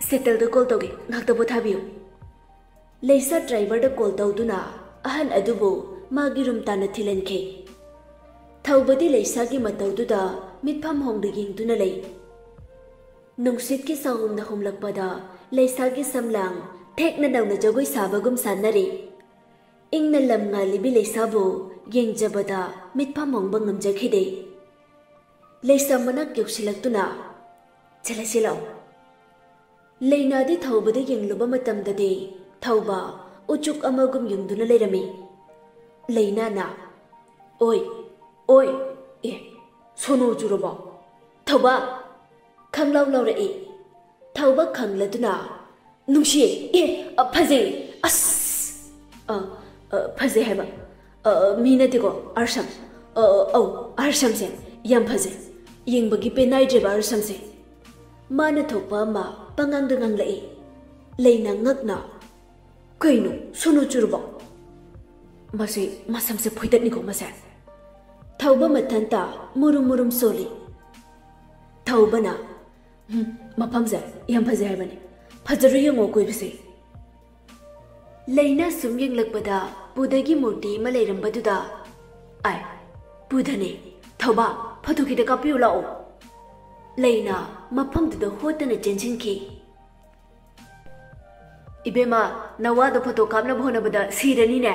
"ꯁꯦꯇꯜꯗ ꯀꯣꯜ ꯇꯧꯒꯦ, ꯉꯥꯛꯇ ꯄꯣꯊꯥꯕꯤꯌꯨ꯫" ꯂꯩꯁꯥ ꯗ꯭ꯔꯥꯏꯚꯔꯗ ꯀꯣꯜ ꯇꯧꯗꯨꯅ ꯑꯍꯟ ꯑꯗꯨꯕꯨ ꯃꯥꯒꯤ ꯔꯨꯝ ꯇꯥꯟꯅ ꯊꯤꯜꯍꯟꯈꯤ꯫ ꯊꯧꯕꯗꯤ ꯂꯩꯁꯥꯒꯤ ꯃꯇꯧꯗꯨꯗ ꯃꯤꯠꯐꯝ ꯍꯣꯡꯗ ꯌꯦꯡꯗꯨꯅ ꯂꯩ꯫ ꯅꯨꯡꯁꯤꯠꯀꯤ ꯁꯥꯍꯨꯝꯅ ꯍꯨꯝꯂꯛꯄꯗ ꯂꯩꯁꯥꯒꯤ ꯁꯝꯂꯥꯡ ꯊꯦꯛꯅ ꯅꯧꯅ ꯖꯒꯣꯏ ꯁꯥꯕꯒꯨꯝ ꯁꯥꯟꯅꯔꯤ꯫ ꯏꯪꯅ ꯂꯝ ꯉꯥꯜꯂꯤꯕꯤ ꯂꯩꯁꯥꯕꯨ ꯌꯦꯡꯖꯕꯗ ꯃꯤꯠꯐꯝ ꯍꯣꯡꯕ ꯉꯝꯖꯈꯤꯗꯦ꯫ ꯂꯩꯁꯥ ꯃꯅꯥꯛ ꯌꯧꯁꯤꯜꯂꯛꯇꯨꯅ, "ꯆꯠꯂꯁꯤ ꯂꯥꯛꯑꯣ꯫" ꯂꯩꯅꯥꯗꯤ ꯊꯧꯕꯗ ꯌꯦꯡꯂꯨꯕ ꯃꯇꯝꯗꯗꯤ ꯊꯧꯕ ꯎꯆꯨꯛ ꯑꯃꯒꯨꯝ ꯌꯨꯡꯗꯨꯅ ꯂꯩꯔꯝꯃꯤ꯫ ꯂꯩꯅꯥꯅ, "ꯑꯣꯏ, ꯑꯣꯏ, ꯑꯦ, ꯁꯣꯅꯣ ꯆꯨꯔꯕꯣ? ꯊꯧꯕ!" ꯈꯪꯂꯥꯎ ꯂꯥꯎꯔꯛꯏ꯫ ꯊꯧꯕ ꯈꯪꯂꯗꯨꯅ, "ꯅꯨꯡꯁꯤꯌꯦ, ꯑꯦ, ꯑ, ꯐꯖꯩ, ꯑꯁ!" "ꯑ, ꯑ, ꯐꯖꯩ ꯍꯥꯏꯕ? ꯑ, ꯃꯤ ꯅꯠꯇꯦꯀꯣ, ꯑꯥꯔꯁꯝ꯫ ꯑ, ꯑꯧ, ꯑꯥꯔꯁꯝꯁꯦ ꯌꯥꯝ ꯐꯖꯩ꯫ ꯌꯦꯡꯕꯒꯤ ꯄꯦꯟ ꯅꯥꯏꯗ꯭ꯔꯦꯕ ꯑꯥꯔꯁꯝꯁꯦ꯫" ꯃꯥꯅ ꯊꯣꯛꯄ ꯑꯃ ꯄꯉꯥꯡꯗ ꯉꯥꯡꯂꯛꯏ꯫ ꯂꯩꯅꯥ ꯉꯛꯅ, "ꯀꯩꯅꯣ, ꯁꯣꯅꯣ ꯆꯨꯔꯕꯣ? ꯃꯁꯤ ꯃꯁꯝꯁꯦ ꯐꯣꯏꯗꯠꯅꯤꯀꯣ ꯃꯁꯦ꯫" ꯊꯧꯕ ꯃꯊꯟꯇ ꯃꯨꯔꯨꯝ ꯃꯨꯔꯨꯝ ꯁꯣꯜꯂꯤ꯫ ꯊꯧꯕꯅ, "ꯎꯝ, ꯃꯐꯝꯁꯦ ꯌꯥꯝ ꯐꯖꯩ ꯍꯥꯏꯕꯅꯤ꯫ ꯐꯖꯔꯨ ꯌꯦꯡꯉꯣ ꯑꯀꯣꯏꯕꯁꯦ꯫" ꯂꯩꯅꯥ ꯁꯨꯝ ꯌꯦꯡꯂꯛꯄꯗ ꯕꯨꯙꯒꯤ ꯃꯨꯔꯇꯤ ꯑꯃ ꯂꯩꯔꯝꯕꯗꯨꯗ, "ꯑꯥꯏ, ꯕꯨꯙꯅꯦ꯫ ꯊꯧꯕ, ꯐꯣꯇꯣ ꯈꯤꯇ ꯀꯥꯞꯄꯤꯌꯨ ꯂꯥꯛꯑꯣ꯫" ꯂꯩꯅꯥ ꯃꯐꯝꯗꯨꯗ ꯍꯣꯠꯇꯅ ꯆꯦꯟꯁꯤꯟꯈꯤ꯫ "ꯏꯕꯦꯝꯃ, ꯅꯋꯥꯗꯣ ꯐꯣꯇꯣ ꯀꯥꯞꯅꯕ ꯍꯣꯠꯅꯕꯗ ꯁꯤꯔꯅꯤꯅꯦ꯫"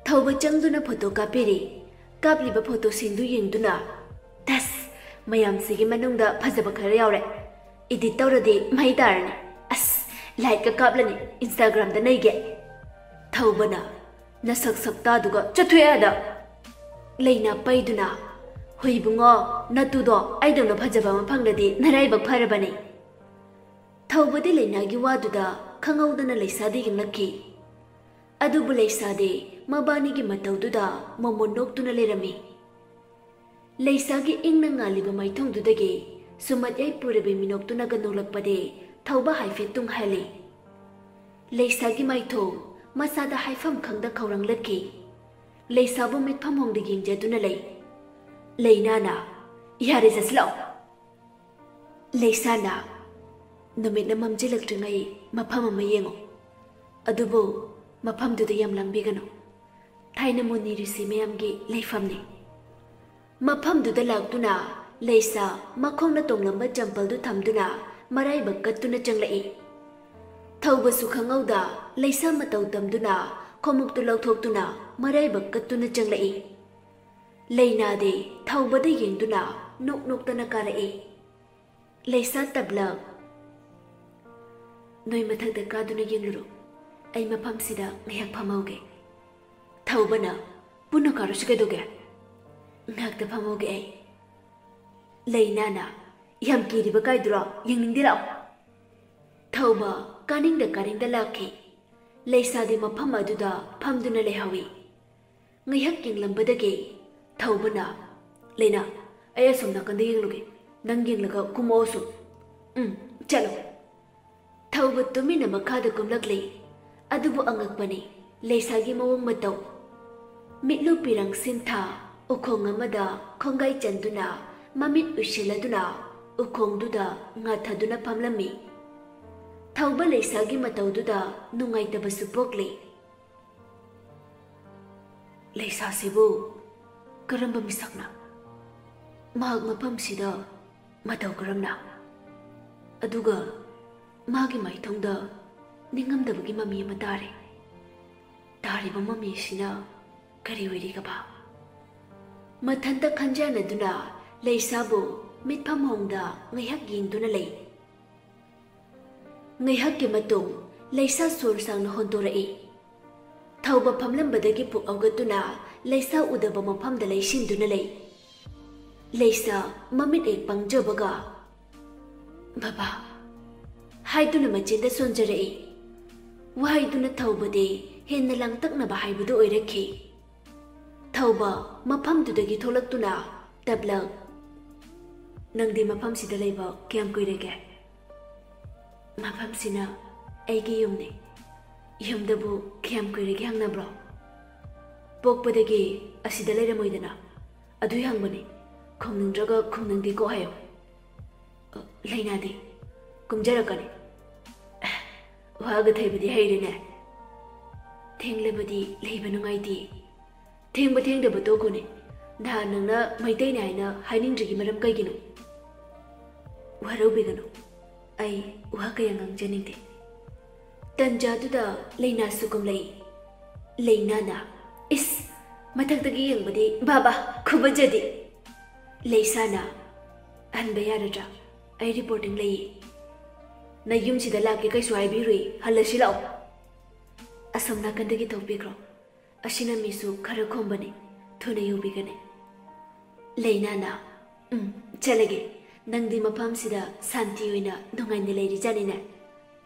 ꯊꯧꯕ ꯆꯪꯗꯨꯅ ꯐꯣꯇꯣ ꯀꯥꯞꯄꯤꯔꯤ꯫ ꯀꯥꯞꯂꯤꯕ ꯐꯣꯇꯣꯁꯤꯡꯗꯨ ꯌꯦꯡꯗꯨꯅ, "ꯇꯁ, ꯃꯌꯥꯝꯁꯤꯒꯤ ꯃꯅꯨꯡꯗ ꯐꯖꯕ ꯈꯔ ꯌꯥꯎꯔꯦ꯫ ꯏꯗꯤꯠ ꯇꯧꯔꯗꯤ ꯃꯩ ꯇꯥꯔꯅꯤ꯫ ꯑꯁ, ꯂꯥꯏꯠꯀ ꯀꯥꯞꯂꯅꯤ, ꯏꯟꯁꯇꯥꯒ꯭ꯔꯥꯝꯗ ꯅꯩꯒꯦ꯫" ꯊꯧꯕꯅ, "ꯅꯁꯛ ꯁꯛꯇꯥꯗꯨꯒ ꯆꯠꯊꯣꯛꯑꯦ ꯑꯗ!" ꯂꯩꯅꯥ ꯄꯩꯗꯨꯅ, "ꯍꯨꯏꯕꯨꯡꯉꯣ, ꯅꯇꯨꯗꯣ ꯑꯩꯗꯧꯅ ꯐꯖꯕ ꯑꯃ ꯐꯪꯂꯗꯤ ꯅꯔꯥꯏꯕꯛ ꯐꯔꯕꯅꯤ꯫" ꯊꯧꯕꯗꯤ ꯂꯩꯅꯥꯒꯤ ꯋꯥꯗꯨꯗ ꯈꯪꯍꯧꯗꯅ ꯂꯩꯁꯥꯗ ꯌꯦꯡꯂꯛꯈꯤ꯫ ꯑꯗꯨꯕꯨ ꯂꯩꯁꯥꯗꯤ ꯃꯕꯥꯅꯤꯒꯤ ꯃꯇꯧꯗꯨꯗ ꯃꯣꯃꯣꯟ ꯅꯣꯛꯇꯨꯅ ꯂꯩꯔꯝꯃꯤ꯫ ꯂꯩꯁꯥꯒꯤ ꯏꯪꯅ ꯉꯥꯜꯂꯤꯕ ꯃꯥꯏꯊꯣꯡꯗꯨꯗꯒꯤ ꯁꯨꯃꯠ ꯌꯥꯏ ꯄꯨꯔꯕꯤ ꯃꯤꯅꯣꯛꯇꯨꯅꯒ ꯅꯣꯛꯂꯛꯄꯗꯤ ꯊꯧꯕ ꯍꯥꯏꯐꯦꯠ ꯇꯨꯡꯍꯜꯂꯤ꯫ ꯂꯩꯁꯥꯒꯤ ꯃꯥꯏꯊꯣꯡ ꯃꯁꯥꯗ ꯍꯥꯏꯐꯝ ꯈꯪꯗ ꯈꯧꯔꯥꯡꯂꯛꯈꯤ꯫ ꯂꯩꯁꯥꯕꯨ ꯃꯤꯠꯐꯝ ꯍꯣꯡꯗ ꯌꯦꯡꯖꯗꯨꯅ ꯂꯩ꯫ ꯂꯩꯅꯥꯅ, "ꯌꯥꯔꯦ, ꯆꯠꯁꯤꯜꯂꯛꯑꯣ"꯫ ꯂꯩꯁꯥꯅ, "ꯅꯨꯃꯤꯠꯅ ꯃꯝꯖꯤꯜꯂꯛꯇ꯭ꯔꯤꯉꯩ ꯃꯐꯝ ꯑꯃ ꯌꯦꯡꯉꯨ꯫ ꯑꯗꯨꯕꯨ ꯃꯐꯝꯗꯨꯗ ꯌꯥꯝ ꯂꯥꯡꯕꯤꯒꯅꯨ꯫ ꯊꯥꯏꯅ ꯃꯨꯅꯤ ꯔꯤꯁꯤ ꯃꯌꯥꯝꯒꯤ ꯂꯩꯐꯝꯅꯤ"꯫ ꯃꯐꯝꯗꯨꯗ ꯂꯥꯛꯇꯨꯅ ꯂꯩꯁꯥ ꯃꯈꯣꯡꯅ ꯇꯣꯡꯂꯝꯕ ꯆꯝꯄꯜꯗꯨ ꯊꯝꯗꯨꯅ ꯃꯔꯥꯏꯕꯛ ꯀꯠꯇꯨꯅ ꯆꯪꯂꯛꯏ꯫ ꯊꯧꯕꯁꯨ ꯈꯪꯍꯧꯗ ꯂꯩꯁꯥ ꯃꯇꯧ ꯇꯝꯗꯨꯅ ꯈꯣꯡꯎꯞꯇꯨ ꯂꯧꯊꯣꯛꯇꯨꯅ ꯃꯔꯥꯏꯕꯛ ꯀꯠꯇꯨꯅ ꯆꯪꯂꯛꯏ꯫ ꯂꯩꯅꯥꯗꯤ ꯊꯧꯕꯗ ꯌꯦꯡꯗꯨꯅ ꯅꯣꯛ ꯅꯣꯛꯇꯅ ꯀꯥꯔꯛꯏ꯫ ꯂꯩꯁꯥ ꯇꯞꯂꯞ, "ꯅꯣꯏ ꯃꯊꯛꯇ ꯀꯥꯗꯨꯅ ꯌꯦꯡꯂꯨꯔꯣ, ꯑꯩ ꯃꯐꯝꯁꯤꯗ ꯉꯥꯏꯍꯥꯛ ꯐꯝꯍꯧꯒꯦ"꯫ ꯊꯧꯕꯅ, "ꯄꯨꯟꯅ ꯀꯥꯔꯨꯁꯤ ꯀꯩꯗꯧꯒꯦ? ꯉꯥꯏꯍꯥꯛꯇ ꯐꯝꯍꯧꯒꯦ ꯑꯩ"꯫ ꯂꯩꯅꯥꯅ, "ꯌꯥꯝ ꯀꯤꯔꯤꯕ ꯀꯥꯏꯗꯨꯔꯣ? ꯌꯦꯡꯅꯤꯡꯗꯦ, ꯂꯥꯛꯑꯣ"꯫ ꯊꯧꯕ ꯀꯥꯅꯤꯡꯗ ꯀꯥꯅꯤꯡꯗ ꯂꯥꯛꯈꯤ꯫ ꯂꯩꯁꯥꯗꯤ ꯃꯐꯝ ꯑꯗꯨꯗ ꯐꯝꯗꯨꯅ ꯂꯩꯍꯧꯏ꯫ ꯉꯥꯏꯍꯥꯛ ꯌꯦꯡꯂꯝꯕꯗꯒꯤ ꯊꯧꯕꯅ, "ꯂꯩꯅꯥ, ꯑꯩ ꯑꯁꯣꯝ ꯅꯥꯀꯟꯗ ꯌꯦꯡꯂꯨꯒꯦ, ꯅꯪ ꯌꯦꯡꯂꯒ ꯀꯨꯝꯃꯛꯑꯣꯁꯨ"꯫ "ꯎꯝ, ꯆꯠꯂꯣ"꯫ ꯊꯧꯕ ꯇꯨꯃꯤꯟꯅ ꯃꯈꯥꯗ ꯀꯨꯝꯂꯛꯂꯤ꯫ ꯑꯗꯨꯕꯨ ꯑꯉꯛꯄꯅꯤ, ꯂꯩꯁꯥꯒꯤ ꯃꯑꯣꯡ ꯃꯇꯧ꯫ ꯃꯤꯠꯂꯨ ꯄꯤꯔꯪ ꯁꯤꯟꯊꯥ, ꯎꯈꯣꯡ ꯑꯃꯗ ꯈꯣꯡꯒꯥꯏ ꯆꯟꯗꯨꯅ, ꯃꯃꯤꯠ ꯎꯏꯁꯤꯜꯂꯗꯨꯅ ꯎꯈꯣꯡꯗꯨꯗ ꯉꯥꯊꯗꯨꯅ ꯐꯝꯂꯝꯃꯤ꯫ ꯊꯧꯕ ꯂꯩꯁꯥꯒꯤ ꯃꯇꯧꯗꯨꯗ ꯅꯨꯡꯉꯥꯏꯇꯕꯁꯨ ꯄꯣꯛꯂꯤ꯫ "ꯂꯩꯁꯥꯁꯤꯕꯨ ꯀꯔꯝꯕ ꯃꯤꯁꯛꯅ? ꯃꯍꯥꯛ ꯃꯐꯝꯁꯤꯗ ꯃꯇꯧ ꯀꯔꯝꯅ? ꯑꯗꯨꯒ ꯃꯥꯒꯤ ꯃꯥꯏꯊꯣꯡꯗ ꯅꯤꯡꯉꯝꯗꯕꯒꯤ ꯃꯃꯤ ꯑꯃ ꯇꯥꯔꯦ꯫ ꯇꯥꯔꯤꯕ ꯃꯃꯤꯁꯤꯅ ꯀꯔꯤ ꯑꯣꯏꯔꯤꯒꯕ?" ꯃꯊꯟꯇ ꯈꯟꯖꯅꯗꯨꯅ ꯂꯩꯁꯥꯕꯨ ꯃꯤꯠꯐꯝ ꯍꯣꯡꯗ ꯉꯥꯏꯍꯥꯛ ꯌꯦꯡꯗꯨꯅ ꯂꯩ꯫ ꯉꯥꯏꯍꯥꯛꯀꯤ ꯃꯇꯨꯡ ꯂꯩꯁꯥ ꯁꯣꯔ ꯁꯥꯡꯅ ꯍꯣꯟꯗꯣꯔꯛꯏ꯫ ꯊꯧꯕ ꯐꯝꯂꯝꯕꯗꯒꯤ ꯄꯨꯛ ꯍꯧꯒꯠꯇꯨꯅ ꯂꯩꯁꯥ ꯎꯗꯕ ꯃꯐꯝꯗ ꯂꯩꯁꯤꯟꯗꯨꯅ ꯂꯩ꯫ ꯂꯩꯁꯥ ꯃꯃꯤꯠ ꯍꯦꯛ ꯄꯥꯡꯖꯕꯒ, "ꯕꯕꯥ" ꯍꯥꯏꯗꯨꯅ ꯃꯆꯤꯟꯗ ꯁꯣꯟꯖꯔꯛꯏ꯫ ꯋꯥꯍꯩꯗꯨꯅ ꯊꯧꯕꯗꯤ ꯍꯦꯟꯅ ꯂꯥꯡꯇꯛꯅꯕ ꯍꯥꯏꯕꯗꯨ ꯑꯣꯏꯔꯛꯈꯤ꯫ ꯊꯧꯕ ꯃꯐꯝꯗꯨꯗꯒꯤ ꯊꯣꯛꯂꯛꯇꯨꯅ ꯇꯞꯂꯞ, "ꯅꯪꯗꯤ ꯃꯐꯝꯁꯤꯗ ꯂꯩꯕ ꯀꯌꯥꯝ ꯀꯨꯏꯔꯒꯦ?" "ꯃꯐꯝꯁꯤꯅ ꯑꯩꯒꯤ ꯌꯨꯝꯅꯤ"꯫ ꯌꯨꯝꯗꯕꯨ ꯀꯌꯥꯝ ꯀꯨꯏꯔꯒꯦ ꯍꯪꯅꯕ꯭ꯔꯣ? ꯄꯣꯛꯄꯗꯒꯤ ꯑꯁꯤꯗ ꯂꯩꯔꯝꯃꯣꯏꯗꯅ꯫ ꯑꯗꯨꯏ ꯍꯪꯕꯅꯤ꯫ ꯈꯨꯝꯅꯤꯡꯗ꯭ꯔꯒ ꯈꯨꯝꯅꯤꯡꯗꯦꯀꯣ ꯍꯥꯏꯌꯣ꯫ ꯑ, ꯂꯩꯅꯥꯗꯤ ꯀꯨꯝꯖꯔꯛꯀꯅꯤ꯫ ꯋꯥꯒ ꯊꯩꯕꯗꯤ ꯍꯩꯔꯦꯅꯦ꯫ ꯊꯦꯡꯂꯕꯗꯤ ꯂꯩꯕ ꯅꯨꯡꯉꯥꯏꯇꯦ꯫ ꯊꯦꯡꯕ ꯊꯦꯡꯗꯕ ꯇꯣꯛꯈꯣꯅꯦ꯫ ꯅꯍꯥꯟ ꯅꯪꯅ ꯃꯩꯇꯩꯅꯦ ꯍꯥꯏꯅ ꯍꯥꯏꯅꯤꯡꯗ꯭ꯔꯤꯒꯤ ꯃꯔꯝ ꯀꯩꯒꯤꯅꯣ? ꯋꯥꯔꯧꯕꯤꯒꯅꯨ꯫ ꯑꯩ ꯋꯥ ꯀꯌꯥ ꯉꯥꯡꯖꯅꯤꯡꯗꯦ꯫ ꯇꯟꯖꯥꯗꯨꯗ ꯂꯩꯅꯥꯁꯨ ꯀꯨꯝꯂꯛꯏ꯫ ꯂꯩꯅꯥꯅ, "ꯏꯁ, ꯃꯊꯛꯇꯒꯤ ꯌꯦꯡꯕꯗꯤ ꯕꯥꯕꯥ ꯈꯨꯕꯖꯗꯤ!" ꯂꯩꯁꯥꯅ, "ꯍꯟꯕ ꯌꯥꯔꯗ꯭ꯔꯥ? ꯑꯩ ꯔꯤꯄꯣꯔꯇꯤꯡ ꯂꯩꯌꯦ꯫ ꯅꯌꯨꯝꯁꯤꯗ ꯂꯥꯛꯀꯦ ꯀꯩꯁꯨ ꯍꯥꯏꯕꯤꯔꯨꯏ, ꯍꯜꯂꯁꯤ ꯂꯥꯛꯑꯣ꯫ ꯑꯁꯣꯝ ꯅꯥꯀꯟꯗꯒꯤ ꯊꯣꯛꯄꯤꯈ꯭ꯔꯣ꯫ ꯑꯁꯤꯅ ꯃꯤꯁꯨ ꯈꯔ ꯈꯣꯝꯕꯅꯤ, ꯊꯨꯅ ꯌꯧꯕꯤꯒꯅꯤ꯫" ꯂꯩꯅꯥꯅ, "ꯎꯝ, ꯆꯠꯂꯒꯦ꯫ ꯅꯪꯗꯤ ꯃꯐꯝꯁꯤꯗ ꯁꯥꯟꯇꯤ ꯑꯣꯏꯅ ꯅꯨꯡꯉꯥꯏꯅ ꯂꯩꯔꯤꯖꯥꯠꯅꯤꯅꯦ꯫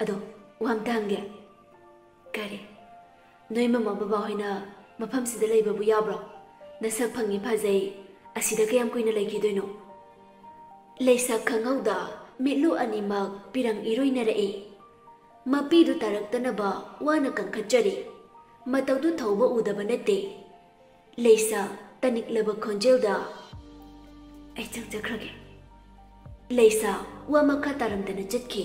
ꯑꯗꯣ, ꯋꯥ ꯑꯝꯇ ꯍꯪꯒꯦ?" "ꯀꯔꯤ?" "ꯅꯣꯏ ꯃꯃꯥ ꯕꯕꯥ ꯍꯣꯏꯅ ꯃꯐꯝꯁꯤꯗ ꯂꯩꯕꯕꯨ ꯌꯥꯕ꯭ꯔꯣ? ꯅꯁꯛ ꯐꯪꯉꯤ ꯐꯖꯩ, ꯑꯁꯤꯗ ꯀꯌꯥꯝ ꯀꯨꯏꯅ ꯂꯩꯈꯤꯗꯣꯏꯅꯣ?" ꯂꯩꯁꯥ ꯈꯪꯍꯧꯗ ꯃꯤꯠꯂꯨ ꯑꯅꯤꯃꯛ ꯄꯤꯔꯪ ꯏꯔꯣꯏꯅꯔꯛꯏ꯫ ꯃꯄꯤꯗꯨ ꯇꯥꯔꯛꯇꯅꯕ ꯋꯥꯅ ꯀꯟꯈꯠꯆꯔꯤ꯫ ꯃꯇꯧꯗꯨ ꯊꯧꯕ ꯎꯗꯕ ꯅꯠꯇꯦ꯫ ꯂꯩꯁꯥ ꯇꯅꯤꯛꯂꯕ ꯈꯣꯟꯖꯦꯜꯗ, "ꯑꯩ ꯆꯪꯖꯈ꯭ꯔꯒꯦ꯫" ꯂꯩꯁꯥ ꯋꯥ ꯃꯈꯥ ꯇꯥꯔꯝꯗꯅ ꯆꯠꯈꯤ꯫